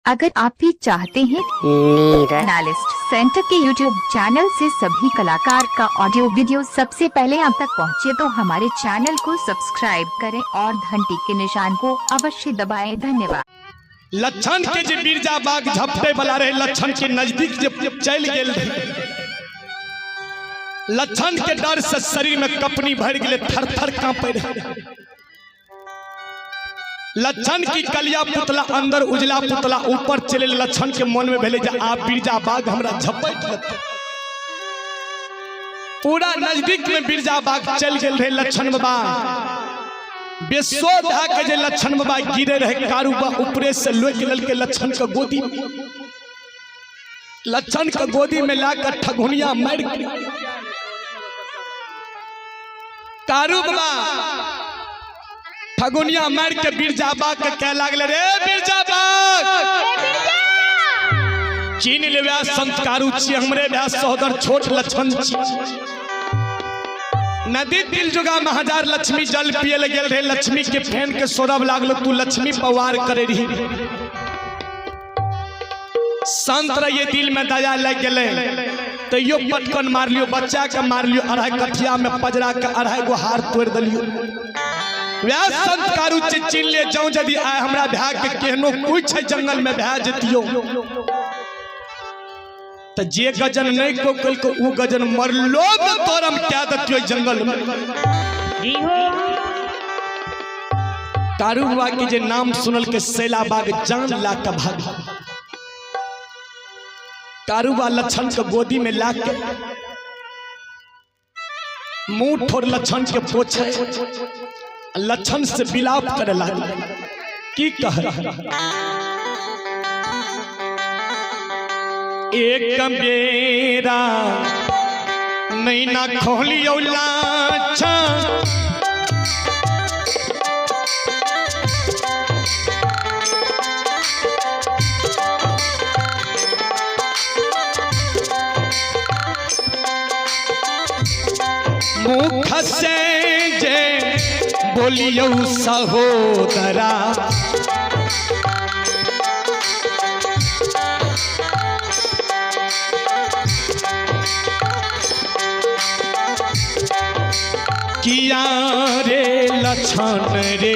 अगर आप भी चाहते हैं नीरज एनालिस्ट सेंटर के YouTube channel से सभी कलाकार का ऑडियो वीडियो सबसे पहले आप तक पहुंचे तो हमारे चैनल को सब्सक्राइब करें और घंटी के निशान को अवश्य दबाएं। धन्यवाद। लक्षण के जे बिरजा बाग झपटे वाला रहे, लक्षण के नजदीक जे चल गेल रहे, लक्षण के डर से शरीर में कपनी भर गेले, थर थर कांपे रहे। लक्षण की कलिया पुतला अंदर उजला पुतला ऊपर चले, लक्षण के मन में भेले जे आप बिरजा बाग हमरा झपट लेतै। पूरा नजदीक में बिरजा बाग चल गेल रहे। लक्षण बाबा बेसोधा के जे लक्षण बाबा गिरे रहे, कारू बा ऊपरे से लोक ललके लक्षण के गोदी, लक्षण के गोदी में लाकर ठगुनिया मर गई। कारू बाबा ठगुनिया मार के बिरजा बाग के कह लागले, रे बिरजा बाग चीन ले व्यास संत कारू छी, हमरे व्यास सहोदर छोट लक्षण छी। नदी तिल जुगा महाजार लक्ष्मी जल पिए ले गेल रहे, लक्ष्मी के फैन के सौरभ लागलो, तू लक्ष्मी पवार करे रही। संत रहिए दिल में दया लग गेले, तैयो पटकन मार लियो, बच्चा के मार लियो, अढ़ाई कठिया में पजरा के अढ़ाई गो हार तोड़ दिलियो। व्यास संत कारू चिन ले जाऊं यदि आए हमरा भै के केहनो कुछ है जंगल में भै जतियो, तो जे गजन नहीं को कल को उ गजन मरलो तो तोरम क्या दतियो जंगल में। कारू बाबा के जे नाम सुनल के सैला बाग जान ला के भाग। कारू बा लक्षण के गोदी में ला के मुंह ठोर लक्षण के पोछे, लक्षण से विलाप करे लागल। की कह एक बेरा नैना खोलियो लाछा, मुख से जे बोलियो सहोदरा, किया रे लक्षण रे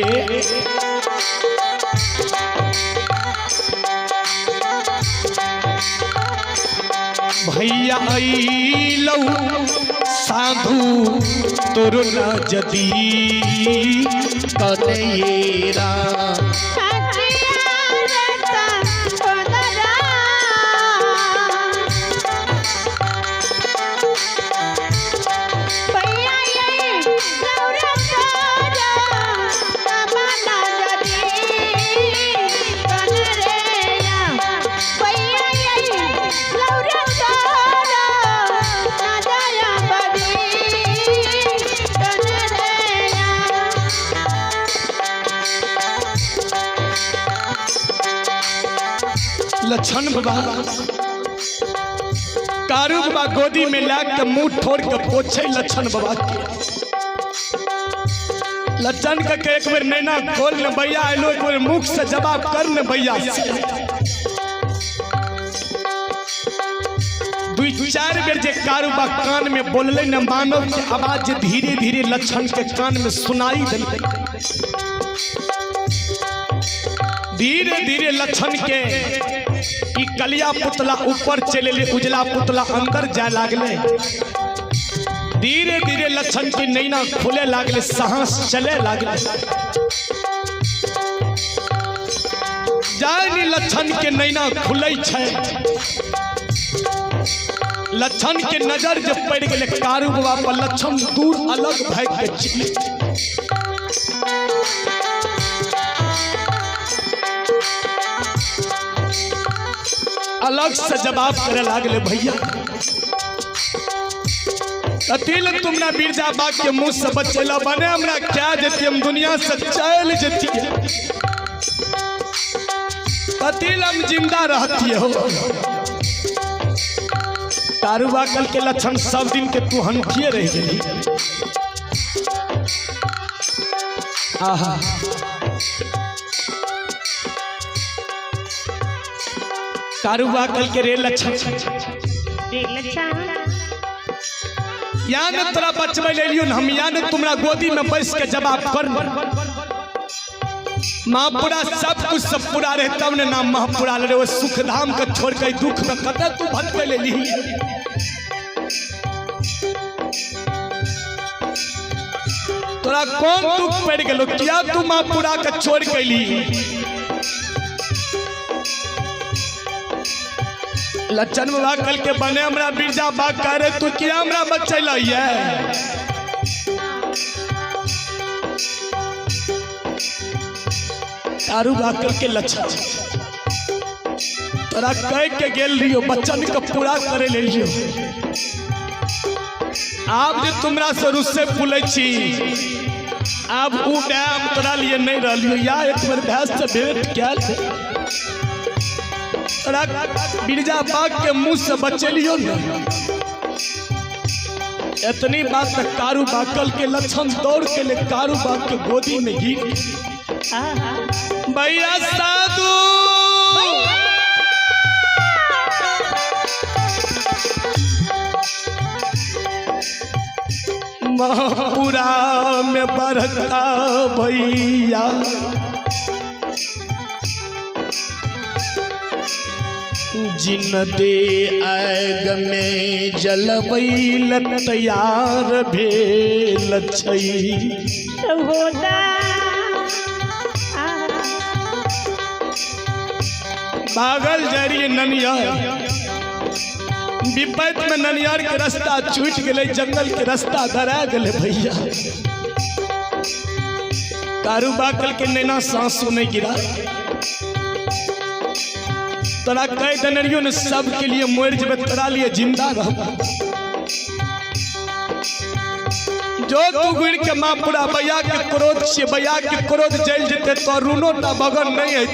भैया अइलौ साधु तोर नजदी कनेरा। लक्षण बाबा कारू बाबा गोदी में ला के मुंह ठोर के पोछे लक्षण बाबा के। लक्षण के एक बेर नैना खोल न भैया आलो, एक बेर मुख से जवाब कर न भैया। दू चार बेर जे कारू बा कान में बोलले न, मानव के आवाज धीरे धीरे लक्षण के कान में सुनाई दिल। धीरे धीरे लक्षण के ई कलिया पुतला ऊपर चले ले, उजला पुतला अंदर जाए लागले। धीरे धीरे लक्षण के नैना खुले लागले, साहस चले लागले। जानी लक्षण के नैना खुले छै, लक्षण के नजर जब पड़ गए कारू बाबा पर, लक्षण दूर अलग भाग के चले। अलग से जवाब करे लागले, भैया कथिल तुमना बिरजा बाग के मुंह से बचेला बने, हमरा क्या जती हम दुनिया से चल जती, कथिल हम जिंदा रहती हो। कारूबा कल के लक्षण सब दिन के तू हंठिए रह गई। आहा कारू बा कल के रे लक्षण, या न तोरा बचबै ले लियो न हम, या न तुम्हारा गोदी में बैस के जवाब कर। माँ पूरा सब कुछ सब पूरा रहे तब ने नाम महापुरा ले रे। सुख धाम के छोड़ के दुख में कत तू भटके ले ली। तोरा कौन दुख पड़ गेलो, किया तू माँ पूरा के छोड़ के ली? लच्छन बाबा कल के बने हमरा बिरजा बाग करे, तू किया हमरा बचैल ये? कारू बाकल के लच्छन, तोरा कह के गेल रहियो बच्चन के पूरा करे ले लियो। आब जे तुमरा से रुस्से फूलै छी, आब उ डैम तोरा लिए नहीं रहलियो। या एक बेर भैंस से भेंट कयल, तोरा बिरजा बाग के मुंह से बचेलियो न। इतनी बात तक कारू बाकल के लक्षण दौड़ के ले कारू बाग के गोदी में गिर। भैया साधु महापुरा में बरका भैया, जिन दे आग में जलबैल तैयार भेल छै। बागल जरिए ननियर विपत में ननियर के रास्ता छूट गए, जंगल के रास्ता धरा गए भैया। कारू बाकल के नैना सांसू नहीं गिरा। तोरा कह देने रहियो ने सबके लिए मर जबे, तोरा लिए जिंदा रह। जो तू गुड़ के माँ पूरा भैया के क्रोध से भैया के क्रोध जल जते तो रुनो टा बगन नहीं है।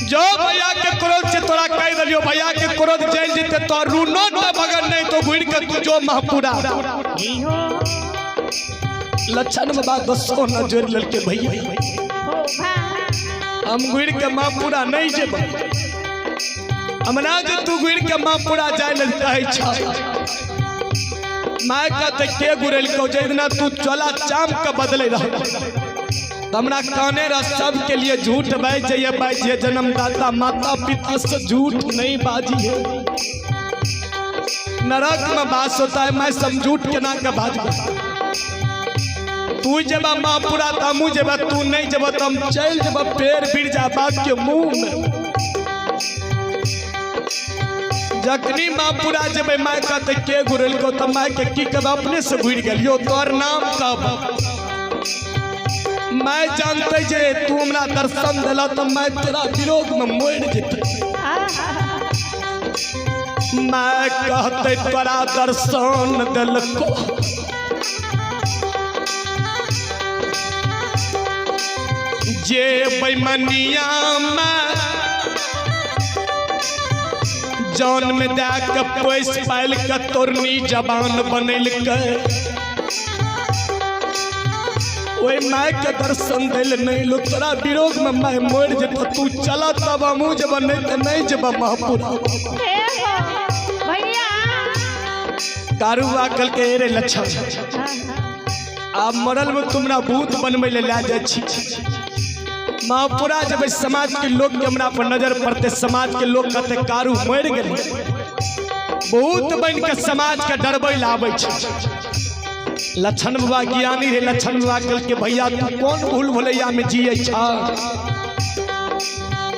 जो भैया के क्रोध से तोरा कह दिलियो भैया के क्रोध जल जते तो रुनो टा बगन नहीं तो गुड़ के तू जो महापुरा। लक्षण बाबा दसो न जोड़ ललके भैया, हम गुड़ के महापुरा नहीं जेब। हमरा जे तू गुड़ के महापुरा जाय ल कहै छ, my कहते के गुड़ल को जे दिना तू चला चाम के बदले रह। हमरा काने रह सब के लिए झूठ बाजे बाजे, जन्मदाता माता पिता से झूठ नहीं बाजी है। नरक में बास होता है, मैं सब झूठ के ना के बाज। तू जब माँ पूरा तमू जब तू नहीं जब तम चल जब पेड़ बिरजा बाग के मुंह में। जखनी माँ पूरा जब my कहते के गुरल को तब my के की कब अपने से घुर गेलियो तोर नाम कब। मैं जानते जे तू हमरा दर्शन दिला तो मैं तेरा विरोध में मर जेते। मैं कहते तोरा दर्शन दिलको जे बेईमानिया में जौन में दे के पैस पायल के तोरनी जबान बनैल के ओहि my के दर्शन दिल नहीं लो। तोरा विरोध में मैं मर जेतो, तू चला तब हमू जब नहीं तो नहीं जब महापुरा। कारू बाकल के रे लक्षण, आप मरल में तुमरा भूत बनबै ले जाय छी। महापुरा जब समाज के लोग के हमरा पर नजर पड़ते, समाज के लोग कहते कारू मर गेल, भूत बन के समाज के डरबै ले आबै छै। लक्षण बाबा ज्ञानी रे, लक्षण बाबा कल के भैया तू कौन भूल भुलैया में जिये छ।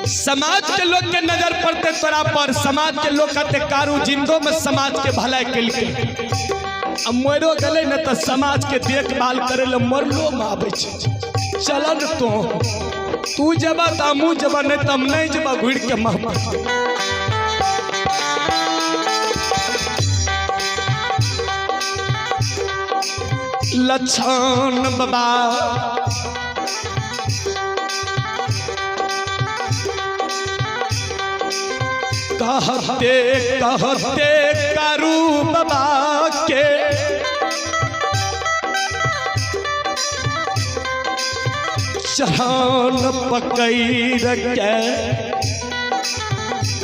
समाज के लोग के नजर पड़ते तोरा पर, समाज के लोग कहते कारू जिंदो में समाज के भलाई केलकै, अब मरो गेलै न तो समाज के देखभाल करे ले मरलो में आबै छै। चलन तो तू जबा त हमू जबा नहीं तम नहीं जबा घुर के महमा। लक्षण बाबा कहते कहते कारू बाबा के चरण पकड़ के।